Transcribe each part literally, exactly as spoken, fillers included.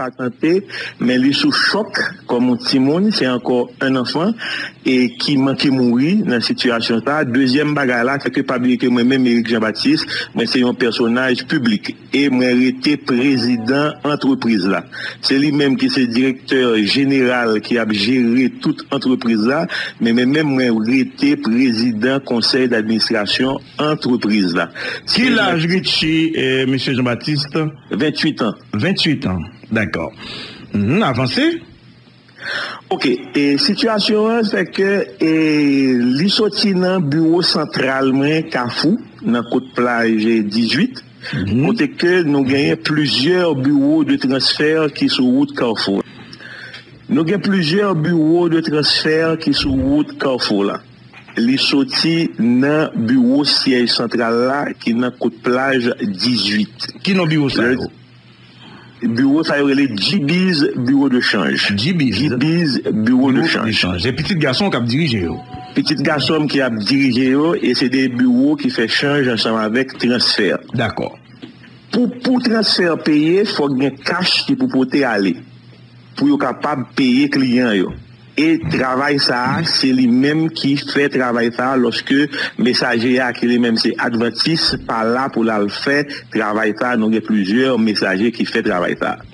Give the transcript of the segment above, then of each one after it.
patante, men li sou chòk kòm yon timoun, se ankò yon anfan e ki manke mouri nan sitiyasyon sa. Dezyèm bagay la, se ke pa bliye ke mwen menm, Eric Jean Baptiste, mwen se yon pèsonaj piblik e mwen rete prezidan antrepriz la. Se li menm ki se direktè jeneral ki ap jere tout antrepriz la, men mwen menm mwen rete prezidan konsèy d'administrasyon antrepriz la. Ki laj Richie, eh, mesye Jean Baptiste? Venntuit an. Venntuit an, dakò. Mhm, avanse. Ok, e sitiyasyon an se ke e, li soti nan biwo santral mwen Kafou, nan Kot Plaj dizuit, kote ke nou genyen plizyè biwo de transfè ki sou wout Kafou. Nou gen plizyè biwo de transfè ki sou wout Kafou la. Li soti nan biwo syèj santral la ki nan Kot Plaj dizuit. Ki non biwo sa yo? Biwo sa yo rele G-Biz Biwo de Chanj. G-Biz. G-Biz Biwo de Chanj. E pitit gason w k ap dirije yo? Pitit gason m ki ap dirije yo, e se de biwo ki fè chanj ansanm avèk transfè. Dakò. Pou, pou transfè peye, fòk gen kach ki pou pote ale, pou yo kapab peye kliyan yo. E travay sa a, se li menm ki fè travay sa a, lòske mesaje a, ki li menm se Advantis, pa la pou l al fè travay sa a. Nou gen plizyè mesaje ki fè travay sa a.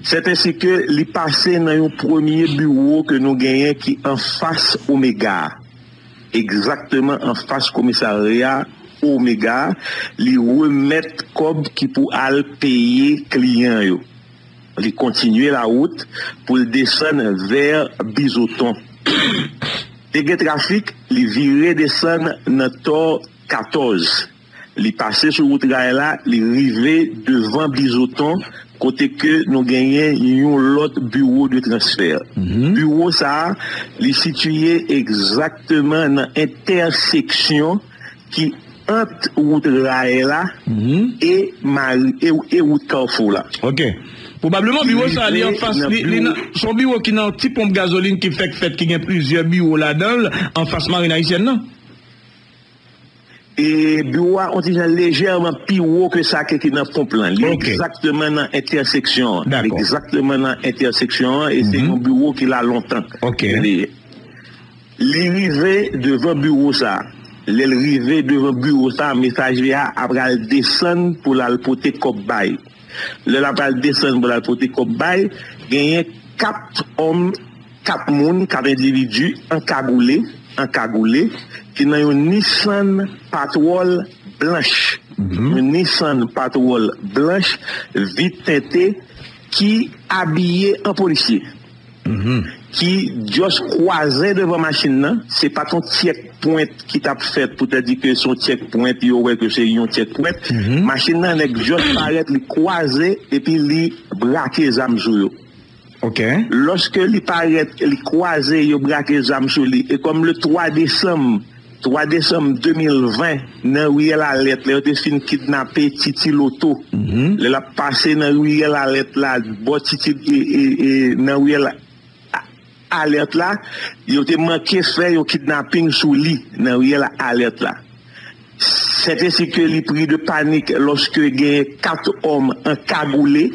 Sèt ensi ke li pase nan yon premye biwo ke nou genyen ki anfas Omega a, egzakteman anfas komisarya Omega a, li remèt kòb ki pou al peye kliyan yo. Li kontinye lawout pou l desann vè Bizoton. Te gen trafik, li vire desann nan tò katòz. Li pase sou wout ray la, li rive devan Bizoton, kote ke nou genyen yon lòt biwo de transfè. Biwo sa a, li sitiye egzakteman nan entèseksyon ki ant wout ray la e mari, e, e wout Kafou la. Ok. Pwobableman biwo sa a, li anfas, li, li nan, se yon biwo ki nan yon ti ponp gazolin ki fèk fèt, ki gen plizyè biwo ladan l, anfas Marin Ayisyèn nan. E biwo a on ti jan lejèman pi wo ke sa ke ki nan ponp lan. Li egzakteman nan entèseksyon an. Dakò. Li egzakteman nan entèseksyon an e se yon biwo ki la lontan. Ok. Li ye. Li rive devan biwo sa. Lè l rive devan biwo sa, mesaje a ap pral desann pou l al pote kòb bay. Lè l ap pral desann pou l al pote kòb bay, genyen kat òm, kat moun, kat endividi ankagoule, ankagoule, ki nan yon Nissan Patrol blanch. Yon Nissan Patrol blanch, vit tente, ki abiye an polisye. Ki just kwaze devan machin nan, se pa t yon checkpoint ki t ap fèt, poutèt di ke se yon checkpoint, yo wè ke se yon checkpoint. Machin nan, nèg just parèt, li kwaze, epi li brake zam sou yo. Ok. Lòske li parèt, li kwaze, yo brake zam sou li. E kòm le twa desanm, twa desanm de mil ven, nan riyèl Alèt, lè yo te fin kidnape Titi Loto. Lè l ap pase nan riyèl Alèt la, bò Titi, e, e, e, nan riyèl A-, Alèt la, yo te manke fè yon kidnaping sou li nan riyèl Alèt la. Sèt ensi ke li pri de panik lòske genyen kat òm ankagoule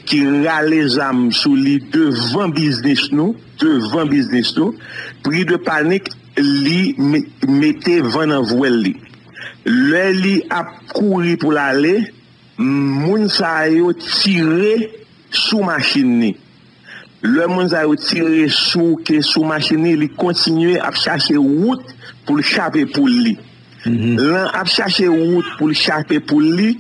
ki rale zam sou li devan biznis nou, devan biznis nou. Pri de panik, li me-, mete van nan vwèl li. Lè li ap kouri pou l ale, moun sa yo tire sou machin li. Lè moun sa yo tire sou, ke sou machin li, li kontinye ap chache wout pou l chape poul li. Lan ap chache wout pou l chape poul li,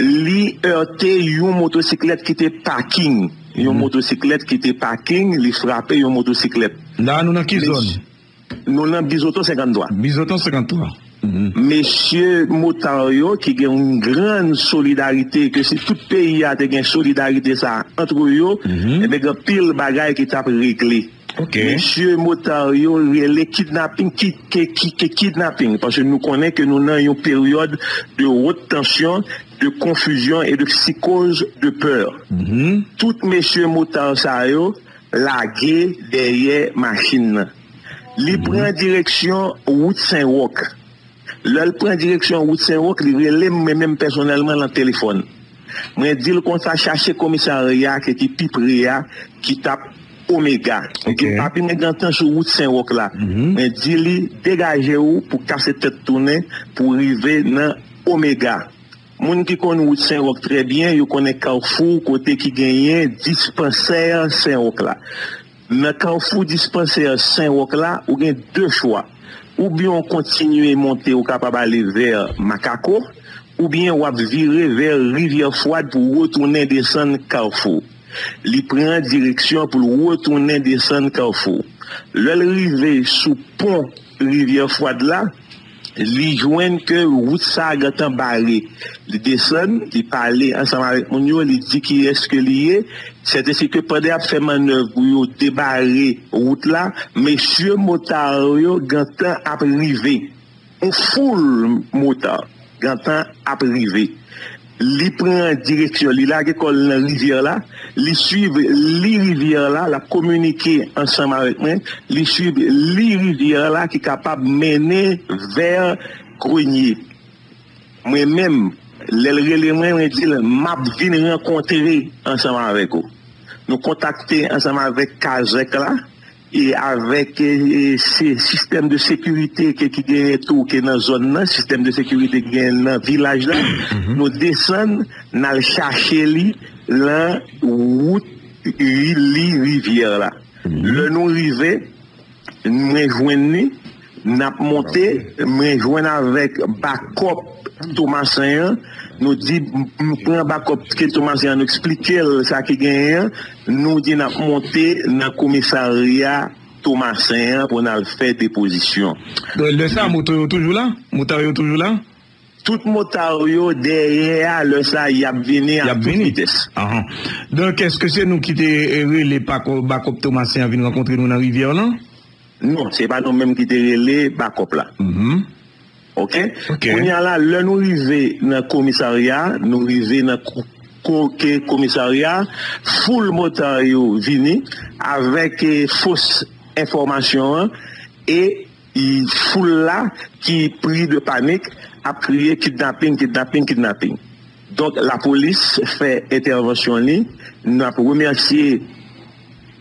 li ète yon motosiklèt ki te paking. Yon motosiklèt ki te paking, li frape yon motosiklèt. La, nou nan ki zòn? Nou nan Bizoton senkanntwa. Bizoton senkanntwa. Mesye motard yo ki gen yon gran solidarite, ke si tout peyi a te gen solidarite sa antre yo, ebyen, gen pil bagay ki t ap regle. Ok. Mesye motard yo rele kidnaping, ki, ke, ki, ke kidnaping, paske nou konnen ke nou nan yon peryòd de wot tansyon, de konfizyon e de psikoz de pè. Tout mesye motard sa yo lage dèyè machin nan. Li pran direksyon wout Sen Wòk. Lè l pran direksyon wout Sen Wòk, li rele m, mwen menm pèsonèlman nan telefòn. Mwen di l konsa, chache komisarya ke ki pi pre a, ki t ap Omega. Mwen di l, papi, mwen gentan sou wout Sen Wòk la. Mwen di li, degaje w pou kase tèt tounen pou rive nan Omega. Moun ki konn wout Sen Wòk trè byen, yo konnen Kafou, kote ki genyen dispansè Sen Wòk la. Nan kafou dispansè Sen Wòk la, ou gen de chwa. Oubyen w kontinye monte, ou kapab ale vè Makako, oubyen w ap vire vè Rivyè Fwad pou w retounen desann Kafou. Li pran direksyon pou l retounen desann Kafou. Lè l rive sou pon Rivyè Fwad la, li jwenn ke wout sa a gentan bare. Li desann, li pale ansanm avèk moun yo, li di kiyès ke li ye. Sètensike pandan y ap fè mannèv pou yo debare wout la, mesye motard yo gentan ap rive. Yon foul motard gentan ap rive. Li pran direksyon, li lage kò l nan rivyè la, li swiv li rivyè la, l ap kominike ansanm avèk mwen, li swiv li rivyè la ki kapab mennen vè Grenye. Mwen menm, lè l rele mwen, mwen di l, "M ap vin rankontre ansanm avèk ou." Nou kontakte ansanm avèk kazèk la, e avèk, e, e, se sistèm de sekirite ke, ki genyen tou ke nan zòn nan, sistèm de sekirite ki genyen nan vilaj la, nou desann, n al chache li nan wout li rivyè la. Lè nou rive, mwen jwenn li, n ap monte, mwen jwenn avèk bakòp Tomasen an, nou di, m pran bakòp ke Tomasen an, nou eksplike l sa ki genyen an, nou di n ap monte nan komisarya Tomasen an pou n al fè depozisyon. Donk, lè sa, moto yo toujou la? Motard yo toujou la? Tout motard yo dèyè a, lè sa, y ap vini a tout vitès. Ahan. Donk, èske se nou ki te, eh, rele bakòp, bakòp Tomasen an vin rankontre nou nan rivyè lan? Non, se pa nou menm ki te rele bakòp la. Mhm. Oke? Oke. Kounye a la, lè nou rive nan komisarya, nou rive nan ko-, ko-, ke komisarya, foul motard yo vini avèk, eh, fos enfòmasyon an, e, e foul la ki pri de panik ap kriye, "Kidnaping, kidnaping, kidnaping." Donk, lapolis fè entèvansyon li. N ap remèsye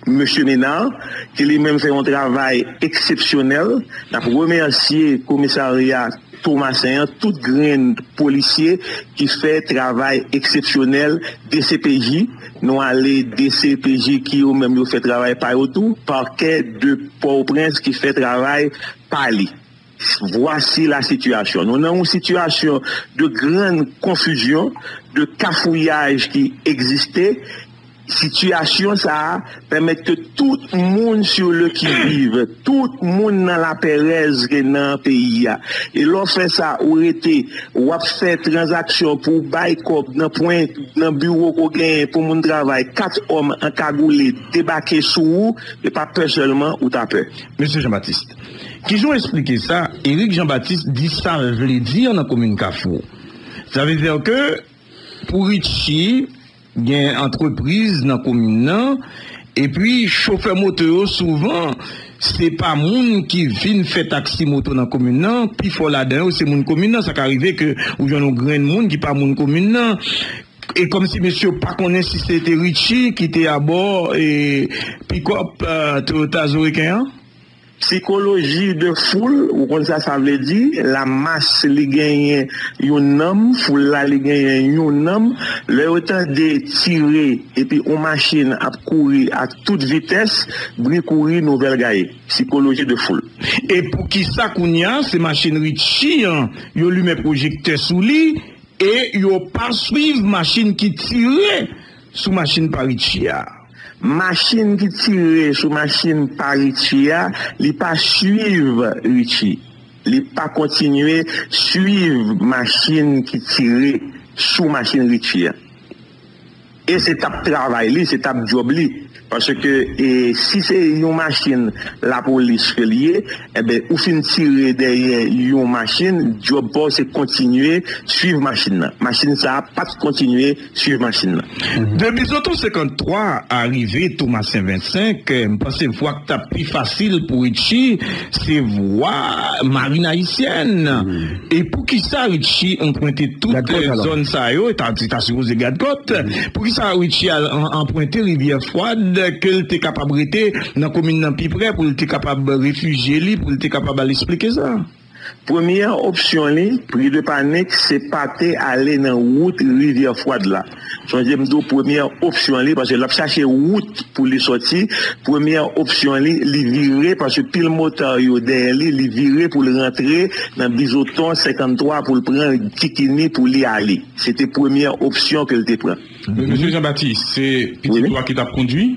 mesye Menard, ki li menm fè yon travay eksepsyonèl. N ap remèsye komisarya Tomasen an, tout grenn polisye ki fè travay eksepsyonèl, D C P J, nou ale D C P J ki yo menm yo fè travay pa yo tou, pakè de Pòtoprens ki fè travay pa li. Vwasi la sitiyasyon. Nou nan yon sitiyasyon de grann konfizyon, de kafouyaj ki egziste. Sitiyasyon sa a pèmèt ke tout moun sur le qui-vive, tout moun nan lapèrèz ke nan peyi a. E lè w fè sa, ou rete, w ap fè tranzaksyon pou w bay kòb nan pwen, nan biwo ke w genyen pou moun travay, kat òm ankagoule debake sou ou, e pa pè sèlman ou ta pè. Mesye Jean Baptiste, kijan w eksplike sa? Eric Jean Baptiste di sa l vle di an nan komin Kafou. Sa vle di ke pou Richie, gen antrepriz nan komin nan, epi chofè moto yo souvan, se pa moun ki vin fè taksi moto nan komin nan, pifò ladan yo se moun komin nan. Sa ka rive ke ou jwenn yon grenn moun ki pa moun komin nan. E kòmsi mesye yo pa konnen si se te Richie ki te abò, e, pikòp, eh, Toyota Zoriken an? Sikoloji de foul, ou konn sa sa vle di, la mas li genyen yon nanm, foul la li genyen yon nanm. Lè yo tande tire epi yon machin ap kouri ak tout vitès, bri kouri, nouvèl gaye. Sikoloji de foul. E poukisa kounye a se machin Richie an, yo limen pwojektè sou li, e yo pa swiv machin ki tire sou machin pa Richie a? Machin ki tire sou machin pa Richie a, li pa swiv Richie. Li pa kontinye swiv machin ki tire sou machin Richie a. E se t ap travay li, se t ap djòb li. Paske e, si se yon machin lapolis ke l ye, enben, ou fin tire dèyè yon machin, djòb pa w se kontinye swiv machin nan. Machin sa a pa t kontinye swiv machin nan. De Bizoton senkanntwa a rive Tomasen vennsenk, m panse vwa k t ap pi fasil pou Richie, se vwa Marin Ayisyèn. E poukisa Richie anprente tout zòn sa yo, e ta, ta sipoze gad kòt, poukisa Richie al an- anprente Rivyè Fwad, ke l te kapab rete nan komin nan pi pre, pou l te kapab refijye li, pou l te kapab al esplike sa? Premyè opsyon li, pri de panik, se pa te ale nan wout Rivyè Fwad la. Sonje m di w premyè opsyon li, paske l ap chache wout pou li sòti, premyè opsyon li, li vire, paske pil motard yo dèyè li, li vire pou l rantre nan Bizoton senkanntwa pou l pran Kikini pou li ale. Se te premyè opsyon ke l te pran. Mesye Jean Baptiste, se pitit ou a ki t ap kondwi?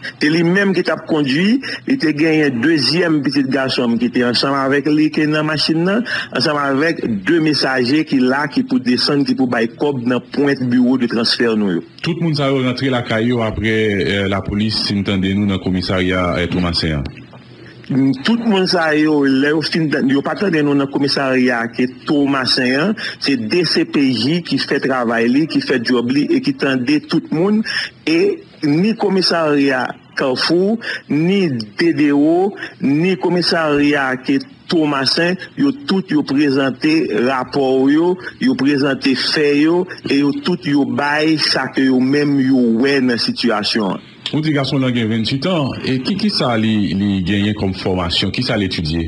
Se li menm ki t ap kondwi, li te genyen dezyèm pitit gason m ki te ansanm avèk li ke nan machin nan, ansanm avèk de mesaje ki la, ki pou desann, ki pou bay kòb nan pwent biwo de transfè nou yo. Tout moun sa yo rantre lakay yo apre eh, lapolis fin tande nou nan komisarya eh, Tomasen an? Tout moun sa yo, lè yo fin, yo pa tande nou nan komisarya ke Tomasen an, se D C P J ki fè travay li, ki fè djòb li e ki tande tout moun. E ni komisarya Kafou, ni D D O, ni komisarya ke Tomasen, yo tout yo prezante rapò yo, yo prezante fè yo, e yo tout yo bay sa ke yo menm yo wè nan sitiyasyon an. Ou di gason lan gen venntuit an, e ki ki sa li li genyen kòm fòmasyon, ki sa li etidye?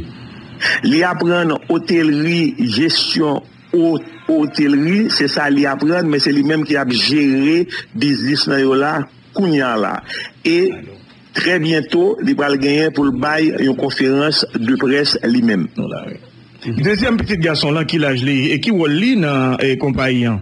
Li aprann otelri, jesyon o- otelri, se sa li aprann, men se li menm ki ap jere biznis nan yo la kounya la. E trè byento, li pral genyen pou l bay yon konferans de près li menm. Dezyèm pitit gason lan, ki laj li e ki wòl li nan eh, konpayi an?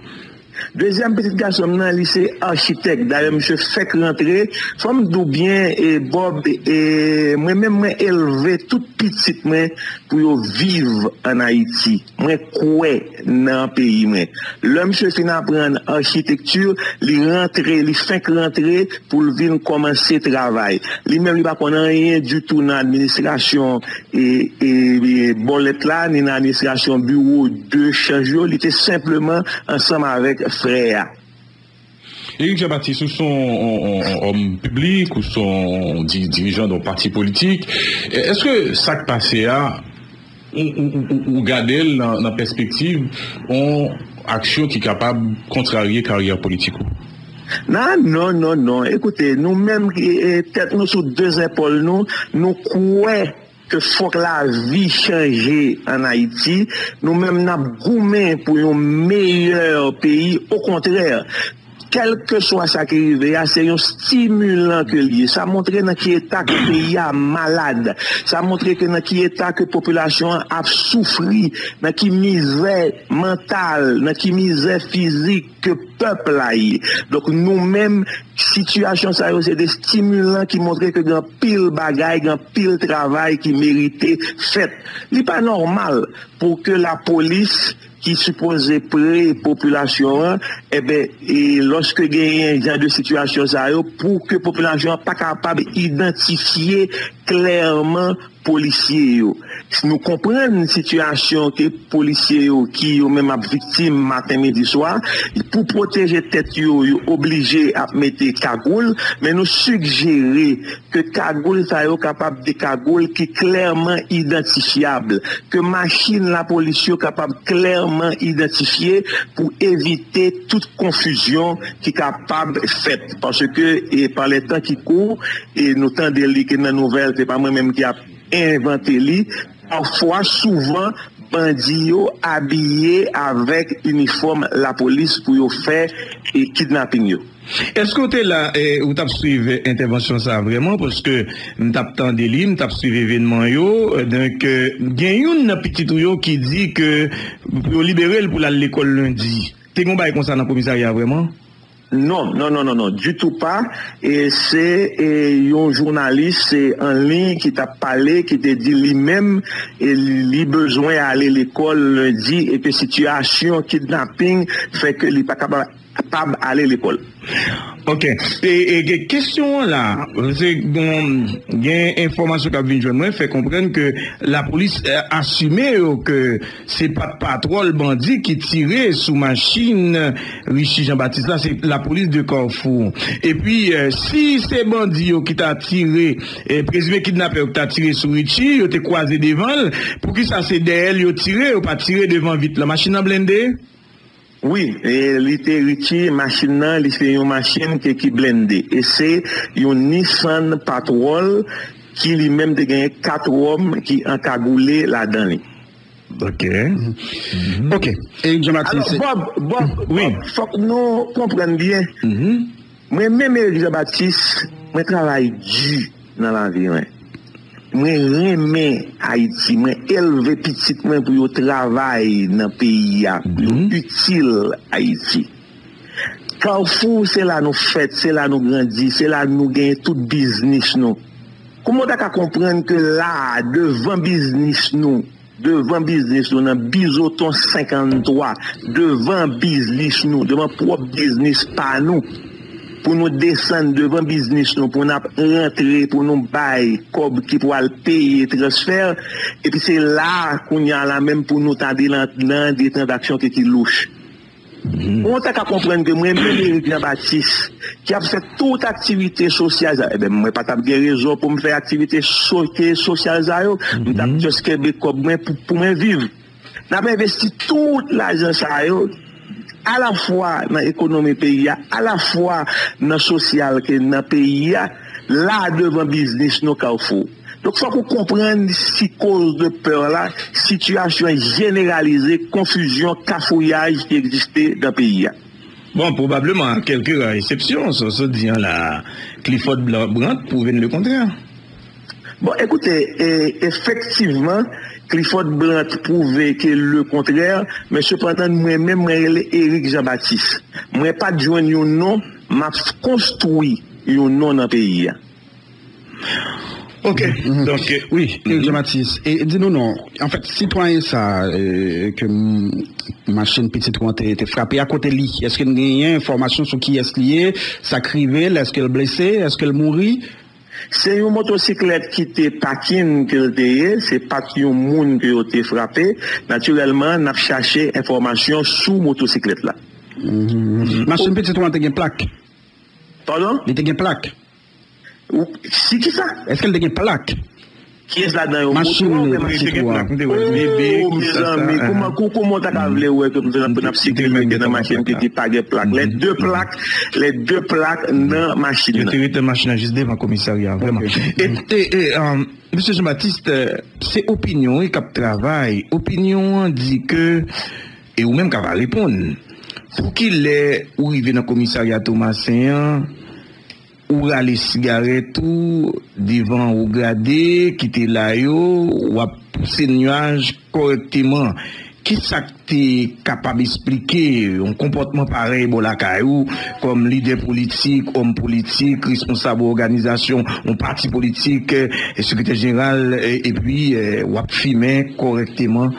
Dezyèm pitit gason m nan, li se achitèk. Dayè, misye fèk rantre. Fò m di w byen, e Bob, e mwen menm, mwen elve tout pitit mwen pou yo viv ann Ayiti. Mwen kwè nan peyi mwen. Lè misye fin aprann achitekti, li rantre, li fenk rantre pou l vin kòmanse travay. Li menm, li pa konn anyen ditou nan administrasyon e, e, e bòlèt la, ni nan administrasyon biwo de chanj yo, li te senpleman ansanm avèk frè a. Eric Jean Baptiste, ou se yon, yon, yon, yon òm piblik, ou se yon di- dirijan de yon pati politik. E- Èske sa k pase a, ou, ou, ou, ou- ou gade l nan, nan pèspektiv yon aksyon ki kapab kontrarye karyè politik ou? Nan, non, non, non. Ekoute, nou menm, e, e, tèt nou sou de zèpòl nou, nou kwè ke fòk lavi chanje ann Ayiti. Nou menm, n ap goumen pou yon meyè peyi. Okontrè, kèlkeswa sa ki rive a, se yon stimilan ke l ye. Sa montre nan ki eta ke peyi a malad. Sa montre ke nan ki eta ke popilasyon an ap soufri, nan ki mizè mantal, nan ki mizè fizik ke pèp la ye. Donk, nou menm, sitiyasyon sa yo se de stimilan ki montre ke gen anpil bagay, gen anpil travay ki merite fèt. Li pa nòmal pou ke lapolis ki sipoze pre popilasyon an, enben, e lòske genyen jan de sitiyasyon sa yo, pou ke popilasyon an pa kapab idantifye klèman polisye yo. Nou konprann sitiyasyon ke polisye yo, ki yo menm ap viktim maten, midi, swa, pou pwoteje tèt yo, yo oblije ap mete kagoul, men nou sigjere ke kagoul sa yo kapab de kagoul ki klèman idantifyab, ke machin lapolis yo kapab klèman idantifye pou evite tout konfizyon ki kapab fèt. Paske, e, pa lè tan ki kou, e nou tande li ke nan nouvèl, se pa mwen menm ki ap envante li. Pafwa, souvan, bandi yo abiye avèk inifòm lapolis pou yo fè, e, kidnaping yo. Èske w te la, e, ou t ap swiv entèvansyon sa a vrèman? Paske m t ap tande li, m t ap swiv evènman yo. E, donk, e, gen youn nan pitit ou yo ki di ke pou yo libere l pou l al lekòl lendi. Te gen yon bagay konsa nan komisarya a vrèman? Non, non, non, non, non, ditou pa. E se e, yon jounalis e, an liy ki t ap pale, ki te di li menm e, li bezwen ale lekòl lendi e ke sitiyasyon kidnaping fè ke li pa kapab kapab ale lekòl. Ok. E, e gen kesyon an la, se gen, gen enfòmasyon k ap vin jwenn mwen, fè konprann ke lapolis eh, asime yo ke se pa t patwòl bandi ki tire sou machin Richie Jean Baptiste la, se lapolis de Carrefour. Epi, eh, si se bandi yo ki ta tire, eh, prezime kidnapè yo ki ta tire sou Richie, yo te kwaze devan l, poukisa se dèyè l yo tire, yo pa tire devan vit la? Machin nan blende? Wi, e li te Richie, machin nan, li se yon machin ke ki blende. E se yon Nissan Patrol ki li menm te genyen kat wòm ki ankagoule ladan li. Ok. Ok. Eric Jean Alò, Baptiste. Bob, Bob, Wi. Bob, fòk nou konprann byen. Mwen menm Eric Jean Baptiste, mwen travay di nan lavi mwen. Mwen renmen Ayiti, mwen elve pitit mwen pou yo travay nan peyi a, pou yo itil Ayiti. Kafou, se la nou fèt, se la nou grandi, se la nou genyen tout biznis nou. Kouman w ta ka konprann ke la, devan biznis nou, devan biznis nou, nan Bizoton senkanntwa, devan biznis nou, devan pwòp biznis pa nou, pou nou desann devan biznis nou, pou n ap rantre, pou nou bay kòb ki pou al peye transfè, epi se la, kounye a la menm, pou nou ta de nan, nan de tranzaksyon ki, ki louch. Bon, w ta ka konprann ke mwen menm Eric Jean Baptiste, ki ap fè tout aktivite sosyal sa, eben, mwen pa t ap gen rezon pou m fè aktivite so-, ke sosyal sa yo. M t ap just kenbe kòb mwen pou, pou mwen viv. N ap envesti tout lajan sa yo, alafwa nan ekonomi peyi a, alafwa nan sosyal ke nan peyi a, la devan biznis nou Kafou. Donk, fòk ou konprann si koz de pè la, sitiyasyon jeneralize, konfizyon, kafouyaj ki egziste nan peyi a. Bon, probablement, à quelques rares exceptions, sa w sot di an la, Clifford Blan-, Brandt pwouve n le kontrè. Bon, ekoute, e, efektivman, Clifford Brandt pwouve ke le kontrè, men sepandan, mwen menm, mwen rele Eric Jean Baptiste. Mwen pa t jwenn yon non, m ap konstwi yon non nan peyi a. Ok, donk, wi, Eric Jean Baptiste, e di nou non, anfèt, sitwayen sa, e, ke m, machin pitit ou an te, te frape a kote li, èske n genyen enfòmasyon sou kiyès li ye, sa k rive l, èske l blese, èske l mouri? Se yon motosiklèt ki te pakin ke l te ye, se pa t yon moun ke yo te frape. Natirèlman, n ap chache enfòmasyon sou motosiklèt la. Machin pitit ou an te gen plak? Padon? Li te gen plak? Ou, si ki sa? Èske l te gen plak? Kiyès ladan yo? Machin moto a oubyen li, machin pitit ou an? Oh, mezanmi, kouman, kou-, kouman w ta ka vle wè ke m te nan, nan sikile ke nan machin ki, ki pa gen plak? Les deux plaques, les deux plaques nan machin nan. Yo te rete machin nan jis devan komisarya, vrèman. E, e, e, um, Mesye Jean Baptiste, se opinyon wi k ap travay. Opinyon an di ke, e ou menm ka va reponn, pou ki lè ou rive nan komisarya Tomasen an, ou rale sigarèt ou devan wo grade ki te la yo, w ap pouse nyaj kòrèkteman. Kisa k te kapab esplike yon konpòtman parèy bò lakay ou kòm lidè politik, òm politik, responsab òganizasyon, yon pati politik, eh, sekretè jeneral, eh, epi, eh, w ap fimen kòrèkteman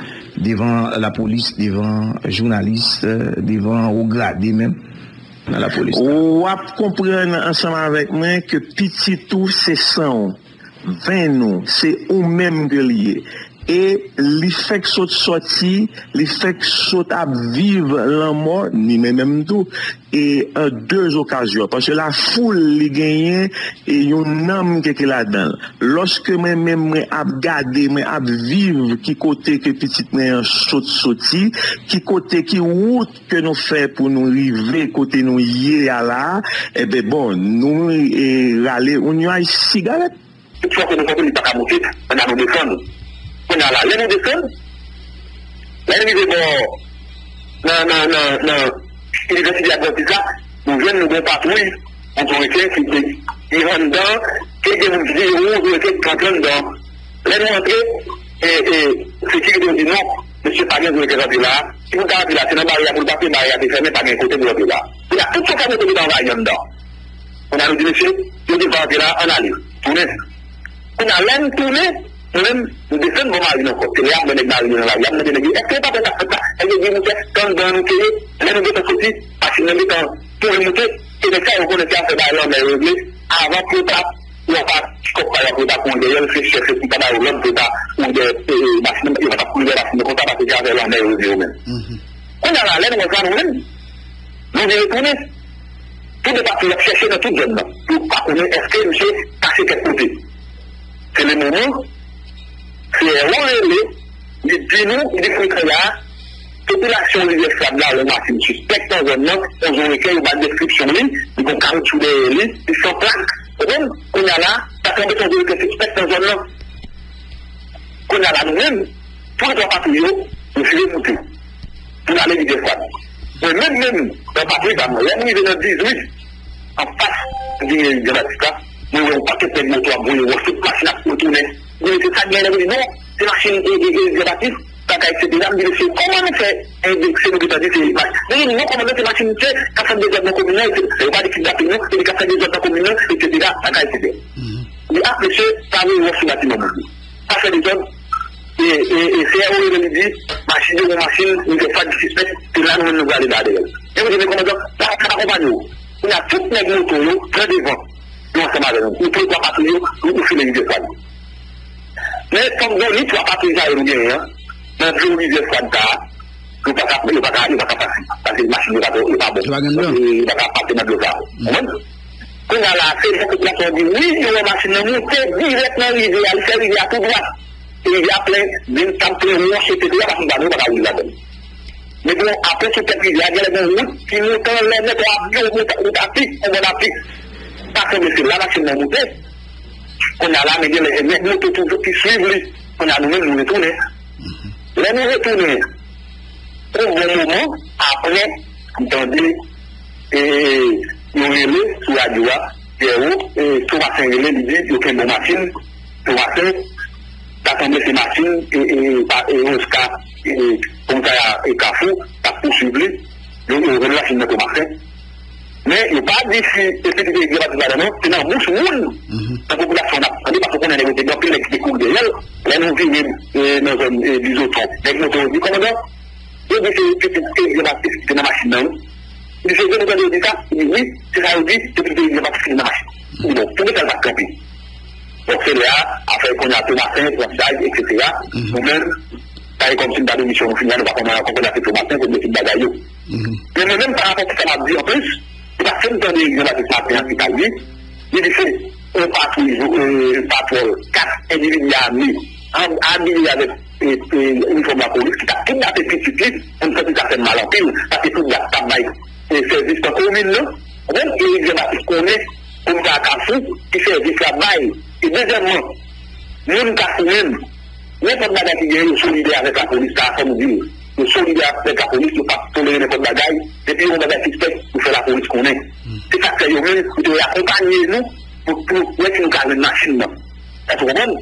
devan lapolis, devan jounalis, eh, devan wo grade menm nan lapolis la? W ap konprann ansanm avèk mwen ke pitit ou se san w, venn ou, se ou menm ke l ye. E li fèk sot sòti, li fèk sot ap viv lanmò, ni mwen menm tou, e an de okazyon. Paske lafoul li genyen e yon nanm ke, ke ladan l. Lòske mwen menm mwen ap gade, mwen ap viv ki kote ke pitit mwen an sot soti, ki kote, ki wout ke nou fè pou nou rive kote nou ye a la, enben bon, nou, e, rale yon nyaj sigarèt. Tout fòs nou konprann li pa ka moute, pandan nou desann. Kounye a la, lè nou desann, lè n rive bò nan, nan, nan, nan Inivèsite Advantis la, nou jwenn nou gen patwouy, yon tou reken ki, ki, ki anndan, ke gen moun ki di, yon tou reken ki antre anndan. Lè nou antre, e, e, sekirite yo di non, mesye pa gen tou reken antre la. Si pou l ta antre la, se nan baryè pou l pase, baryè a te fèmen, pa gen kote pou l antre la. Kounye a, tout sa fè nou te anvayi anndan. Kounye a nou di, mesye, yo te va antre la, ann ale, tounen. Kounye a, lè n tounen, Mwen menm, m desann bò Marin ankò. Se lè a m wè nèg Marin yo nan lari a, m mande nèg yo, èske yo pa konn sa k fèt la? Nèg yo di, monchè, tann ban nou te ye. Lè nou gentan soti, machin nan gentan kouri moute. E nèg sa yo konnen se afè bay lanmè yo regle. Avan pou ta, yo pa, kòk pa yo pou ta kouri dèyè l, se chèf yo ki ta ba yo lòd pou ta kouri dèyè, e, e, machin nan, yo pa t ap kouri dèyè machin nan konsa, paske se afè lanmè yo regle yo menm. Kounye a la, lè nou wè sa, nou menm, nou vin retounen. Tout depatman y ap chèche nan tout zòn nan. Yo pa konnen èske misye kache kèk kote. Se le moman C R O rele, li di nou, li di Frekan a, popilasyon Rivyè Frad la wè yon machin sispèk nan zòn nan, yon zonrekè, yo ba l deskripsyon li, li gon kawoutchou dèyè li, li san plak. Ou konprann? Kounye a la, sa sanble se yon zonrekè sispèk nan zòn nan. Kounye a la, nou menm, tou le twa patwouy yo, nou vire moute. Pou n ale Rivyè Frad. Mwen menm, menm, nan patwouy pa m nan, lè m rive nan dizuit, anfas, m vin Rivyè Batis la, mwen wè yon pakèt nèg moto ap voye wòch, tout machin ap retounen. Mwen se sa k gen, lè m di non, se machin e, e, e, Rivyè Batis, bagay, etsetera. M di mesye, kòman nou fè endekse, nou gentan di se machin. Men non, kòmandan, se machin misye k ap fè dezòd nan komin nan, etsetera. Yo pa di kidnaping non, se li k ap fè dezòd nan komin nan, etsetera, bagay, etsetera. Li ap mesye pa voye wòch sou batiman moun yo. Pa fè dezòd. E, e, e C R O rele li di, machin yo, yon machin, Rivyè Frad ki sispèk, se la nou menm nou prale la dèyè l. Yo di, men kòmandan, sa pa konpanye w. Kounye a, tout nèg moto yo pran devan, yo ansanm avè nou. Ou tou twa patwouy yo, ou, ou file Rivyè Frad. Men, fòk bon, ni twa patwouy sa yo nou genyen an, nan dlo Rivyè Frad sa a, yo pa ka, yo pa ka, yo pa ka pase. Paske machin yo pa, yo pa bon. Yo pa gen dlo. Yo pa ka pase nan dlo sa a. Ou konprann? Kounye a la, se lè popilasyon an di, wi, yo wè machin nan moute dirèk nan rivyè a, li fè rivyè a tou dwat. E rivyè a plen, vin tab plen wòch, etsetera, machin pa nou pa ka woule ladan l. Men bon, apre sou tèt rivyè a, genlè gen wout ki moute anlè nèt, yon wout, wout apik, yon bòn apik. Sa sanble se la machin nan moute. Kounye a la, men genlè gen nèg moto toujou ki swiv li. Kounye a, nou menm, nou retounen. Lè nou retounen, yon bon moman apre, m tande, e, yo rele sou radyo a, Pyero, e, Tomasen rele, li di, yo kenbe yon machin, Tomasen, ta sanble se machin, e, e, pa, e, Oska, e, komisarya, e, Kafou, t ap pouswiv li, yo, yo rele machin nan Tomasen. Men, yo pa di si se pitit Erik Jean Baptiste ladan non, se nan bouch moun, nan popilasyon n ap tande, paske w konnen nèg yo te gen anpil nèg ki te kouri dèyè l. Lè nou vire, e, nan zòn, e, Bizoton, nèg moto yo di, kòmandan, yo di se pitit Erik Jean Baptiste ki te nan machin nan, wi. Li di, se vre nou tande yo di sa? Li di, wi, se sa yo di, se pitit Erik Jean Baptiste ki te nan machin. Li di, bon, poukisa l pa t kanpe? Donk, se lè a, afè kounye a Tomasen, pran chaj, etsetera. Nou menm, sa e kòmsi n ta de misyon nou fini a, nou pa konn ankò kote se Tomasen, se de tout bagay yo. Men mwen menm, pa rapò pou sa m ap di anplis, se paske m tande Jean Baptiste maten an ki pale, li di se yon patwouy, e, patwòl, kat endividi ame, an-, abiye avèk, e, e, inifòm lapolis ki t ap kidnape pitit li, mwen santi sa fè m mal anpil, paske tout dat t ap bay, e, sèvis nan komin nan, ou konprann, Erik Jean Baptiste konnen komisarya Kafou, ki sèvis l ap bay. E dezyèmman, moun Kafou menm, nenpòt bagay ki genyen, yo solidè avèk lapolis, sa fò nou di l. Yo solidè avèk lapolis, yo p ap tolere nenpòt bagay. Depi yo wè yon bagay sispèk, yo fè lapolis konnen. Se sa k fè yo menm, yo te akonpanye nou pou, pou wè si nou ka jwenn machin nan. Èske w konprann?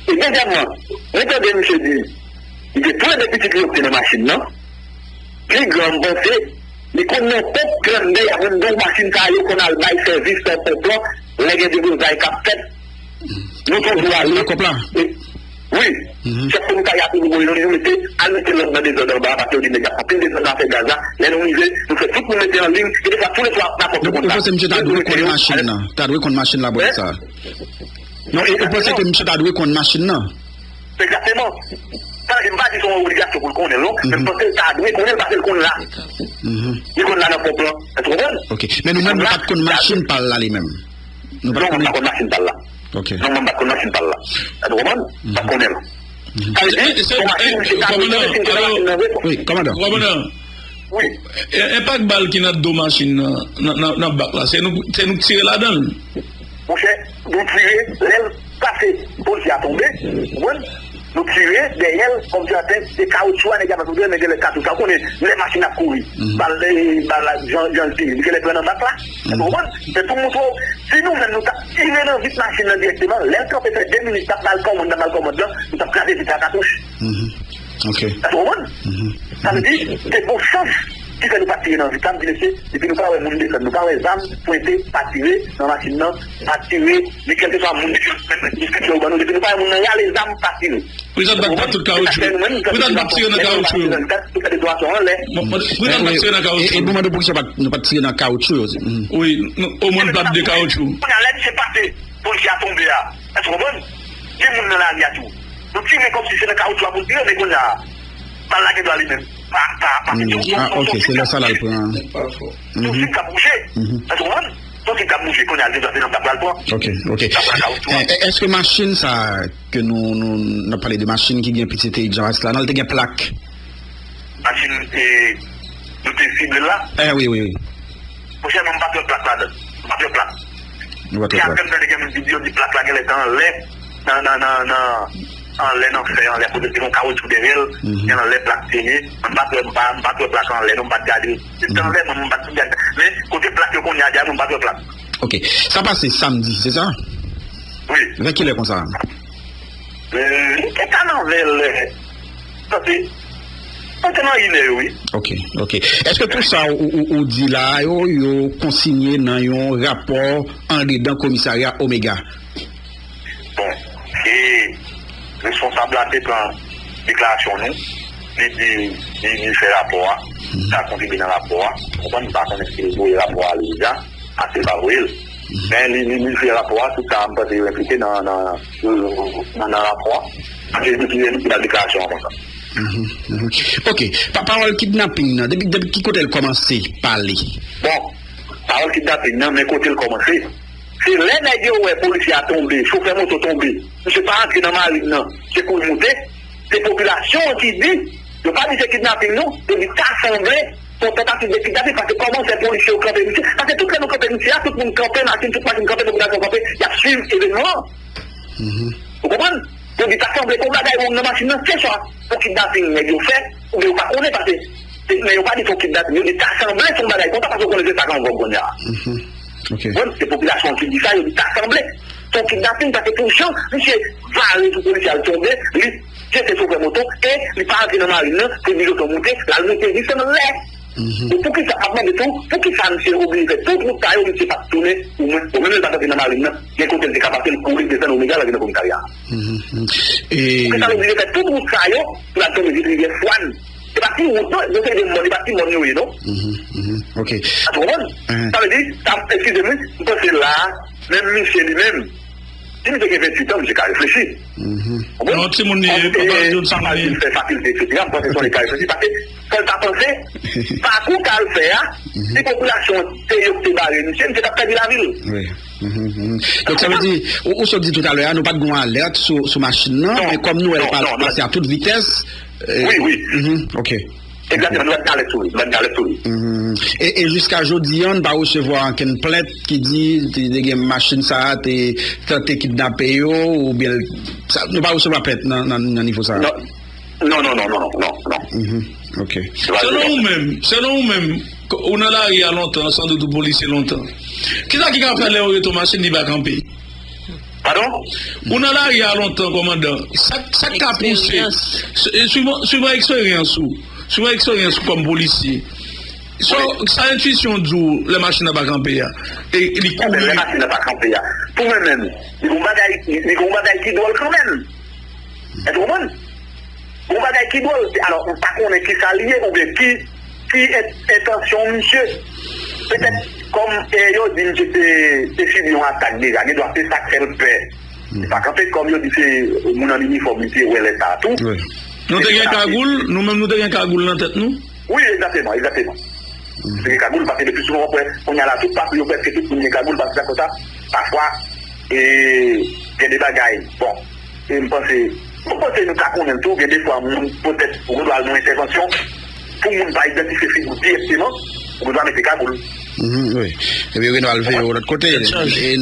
E dezyèmman, mwen tande misye di, li te tou le de pitit li yo ki te nan machin nan. Pi gran, m panse, li konn nan pòt Grannèy, avèk de machin sa yo konn al bay sèvis nan pòt lan, lè gen deblozay k ap fèt. Nou toujou ale. Nan kòp la? E, wi. Chèf komisarya toujou voye nou, nou mete, al mete lòd nan dezòd anba a, paske yo di nèg ap anpil dezòd nan afè gaz la. Lè nou rive, nou fè tout moun mete an liy, e defwa tou le swa nan pòt yo konn sa. Ou panse misye ta dwe konn machin nan? Ta dwe konn machin la bò sa? Non, ou, ou panse ke misye ta dwe konn machin nan? Egzakteman. Sa vle di, m pa di se yon obligasyon pou l konnen l, non. Men m panse l ta dwe konnen l paske l konn la. Li konn la nan pòt lan. Èske w konprann? Ok. Men nou menm, nou pa t konn machin pa l la li menm. Nou pa t konnen. Non, mwen pa konn machin pa l la. Ok. Non, mwen pa t konn machin pa l la. Èske w konprann? M pa t konnen l. Sa vle di, se yon machin, misye ta dwe konnen si l te nan machin nan vre. Wi, kòmandan. Kòmandan. Wi. E, enpak bal ki nan do machin nan, nan, nan, nan bak la, se nou, se nou k tire ladan l. Monchè, nou tire, lè l pase, polisye a tonbe, ou konprann? Nou tire dèyè l, kòmsi anpè, se kawotchou a, nèg ap tonbe, men genlè katouch la, ou konnen, lè machin ap kouri, bal, e, bal la, jan, jan l tire, li genlè pran nan bak la, ou konprann? Se pou montre w, si nou menm nou t ap tire nan vit machin nan dirèkteman, lè l kanpe fè de minit, t ap bal kòmann nan, bal kòmann lan, nou t ap kraze vit la katouch. Ok. Èske w konprann? Sa vle di, te gon chans Ki fè nou pa tire nan vit la, m di, mesye, depi nou pa wè moun desann, nou pa wè zam pwente, pa tire nan machin nan, pa tire, ni kèlkeswa moun ki menm diskisyon yo ban nou, depi nou pa wè moun nan rale zam, pa tire. Prizon pa t bat tout kawotchou yo. Prizon pa t tire nan kawotchou yo. Prizon pa t tire nan kawotchou yo. Wi, nou mande poukisa nou pa t tire nan kawotchou yo. Wi, omwen plat de kawotchou. Kounye a, lè misye pase, polisye a tonbe a. Èske w konprann? Gen moun nan lari a tou. Nou tire kòmsi se nan kawotchou a pou n tire, men kounye a, bal la gen dwa li menm. Pa, pa, pa, ah, ok, se lè sa l al pran. Tout suit k ap bouje. Èske w konprann? Tout suit k ap bouje, kounye a, l gen dwa se nan plak la l pran. Ok, ok. Èske machin sa ke nou, nou, n ap pale de machin ki gen pitit Jean Baptiste la, nan l te gen plak? Machin, e, nou te sible la? Eh, wi, wi, wi. Monchè, mwen, m pa t wè plak ladan. M pa t wè plak. Ou pa t wè plak. Apre m tande gen moun ki di yo di plak la genlè te anlè, nan, nan, nan, nan, anlè nan fè, anlè kote te gen yon kawotchou dèyè l, gen anlè plak te ye. M pa t wè, m pa, m pa t wè plak anlè, non, m pa t gade. Si te anlè, mwen, m pa t gade. Men, kote plak yo kounye a, di a, mwen, m pa t wè plak. Ok. Sa pase samdi, se sa? Wi. Vè kilè konsa? Euh, li te ka nan vè lè, paske, paske nan inè yo, wi. Ok, ok. Èske tout sa ou, ou, ou di la yo, yo konsinye nan yon rapò andedan komisarya Omega? Bon, e responsab la te pran deklarasyon nou, li di, li, li fè rapò a, sa kontribye nan rapò a. Ou konprann, m pa konnen si l voye rapò a li deja. Ase pa voye l. Men li, li, li fè rapò a, tout sa, m panse yo enplike nan, nan, nan, nan rapò a. Paske li, li, li ba deklarasyon an konsa. Mhm, mhm. Ok, pa, pawòl kidnaping nan, depi, depi ki kote l kòmanse pale? Bon, pawòl kidnaping nan, men kote l kòmanse. Se lè nèg yo wè polisye a tonbe, chofè moto tonbe, misye pa antre nan marin nan, se kou l moute. Se popilasyon an ki di, yo pa di se kidnaping non, yo di ta sanble, se yon tantativ de kidnaping, paske kòman fè polisye yo kanpe misye, paske tout lè nou kanpe misye a, tout moun kanpe, machin, tout machin kanpe, popilasyon kanpe, y ap swiv evènman an. Ou konprann? Yo di ta sanble kon bagay wong nan machin nan, se swa pou kidnaping nèg yo fè, oubyen yo pa konnen, paske, men yo pa di se yon kidnaping, yo di ta sanble se yon bagay konsa, paske yo konnen se sa k an vòg kounye a. Bon, se popilasyon an ki di sa, yo di ta sanble se yon kidnaping, paske pou jan misye vale sou polisye a, l tonbe, li jete chofè moto, e li pa antre nan marin nan, se di moto moute, l al moute jis anlè. E poukisa, m ap mande tou, poukisa misye oblije fè tout wout sa yo, misye pa t tounen, ou menm, ou menm lè l pa t antre nan marin nan, gen kote l te ka pase, l kouri desann Omega, l al nan komisarya a? Poukisa l oblije fè tout wout sa yo, pou l al tonbe Vit Rivyè Fwàn? Se pa ti wout non, yo se de mòn, se pa ti mòn yo ye non. Ok. Sa w konprann? Sa vle di, sa, eskize m wi, m panse la, menm misye li menm, si misye gen venntuit an, misye ka reflechi. Ou konprann? Non, timoun li ye, papa l di w timoun li ye. Fè fakilte, etsetera, m panse se yon nèg ka reflechi, paske fò l ta panse, pakou k al fè a, si popilasyon te yo ki te bare misye, misye t ap pèdi lavi l. Donk, sa vle di, ou, ou sot di toutalè a, nou pa t gen yon alèt sou, sou machin nan, men kòm nou wè l pa pase a tout vitès, wi, wi. Ok. Egzakteman, nou pa t gen alèt sou li, nou pa t gen alèt sou li. E, e jiska jodi a, n pa resevwa ankenn plent ki di te, te gen machin sa a, te tante kidnape yo, oubyen, sa, nou pa resevwa plent nan, nan, nan nivo sa a. Non, non, non. Ok. Selon ou menm, selon ou menm, ou nan lari a lontan, sandout ou polisye lontan. Kisa ki ka fè lè yo rete yon machin, li pa kanpe? Padon? Ou nan lari a lontan, kòmandan. Sa, sa k ka pouse, swivan, swivan eksperyans ou, swivan eksperyans ou kòm polisye, sa, sa entwisyon w di w lè machin nan pa kanpe a, e li kouri. Lè machin nan pa kanpe a, pou mwen menm, li gon bagay, li gon bagay ki dwòl kanmenm. Èske w konprann? Gon bagay ki dwòl, se, alò, m pa konnen kisa li ye, oubyen ki, ki en-, entansyon misye. Petèt, kòm, e, yo di misye te, te sibi yon atak deja, gen dwa se sa k fè l pè. Li pa kanpe, kòm yo di se moun an inifòm, misye wè lè sa a tou. Nou te gen kagoul, nou menm nou te gen kagoul nan tèt nou? Wi, egzakteman, egzakteman. Te gen kagoul, paske le pli souvan w ap wè, kounye a la, tout patwouy yo, prèske tout moun gen kagoul, paske sa konsa, pafwa, e, gen de bagay. Bon, e m panse, m panse nou ka konnen l tou, gen de fwa moun, petèt, ou gen dwa al nan entèvansyon, pou moun pa idantifye figi w dirèkteman, ou gen dwa mete kagoul. Wi. Epi yo gen dwa al veye w lòt kote. E